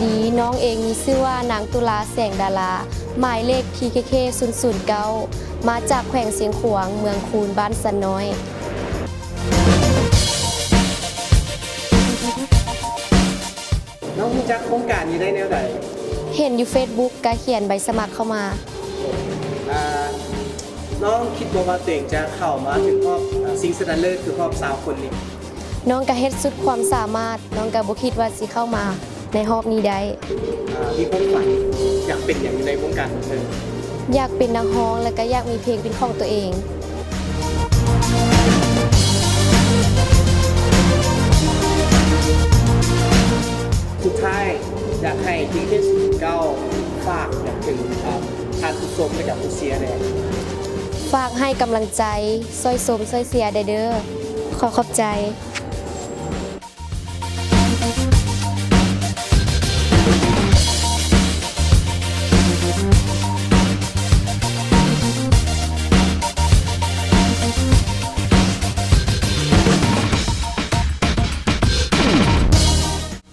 ນີ້ ນ້ອງເອງມີຊື່ວ່າ ນາງຕຸລາ ແສງດາລາ ໝາຍເລກ ທີເຄເຄ ສູນສູນເກົ້າ ມາຈາກແຂວງຊຽງຂວາງ ເມືອງຄູນ ບ້ານສັນນ້ອຍ. ນ້ອງຮູ້ຈັກໂຄງການນີ້ໄດ້ແນວໃດ? ເຫັນຢູ່ເຟສບຸກ ກະຂຽນໃບສະໝັກເຂົ້າມາ. ອາ ນ້ອງຄິດບໍ່ວ່າຕົວເອງຈະເຂົ້າມາເຖິງຮອບ ອາ ຊິງຊະນະເລີດ ຄືຮອບຊາວຄົນນີ້? ນ້ອງກະເຮັດສຸດຄວາມສາມາດ, ນ້ອງກະບໍ່ຄິດວ່າຊິເຂົ້າມາໃນຮອບນີ້ໄດ້. ອາ ມີຄວາມຝັນຢາກເປັນຫຍັງຢູ່ໃນວົງການບັນເທີງ? ຢາກເປັນນັກຮ້ອງ ແລະກະຢາກມີເພງເປັນຂອງຕົວເອງ. ສຸດທ້າຍ ຢາກໃຫ້ ທີເຄ ສູນເກົ້າ ຝາກຫຍັງເຖິງ ອາ ທ່ານຜູ້ຊົມ ແລະກະຜູ້ເຊຍແດ່? ຝາກໃຫ້ກຳລັງໃຈ, ຊ່ອຍຊົມ, ຊ່ອຍເຊຍແດ່ເດີ. ຂໍຂອບໃຈ.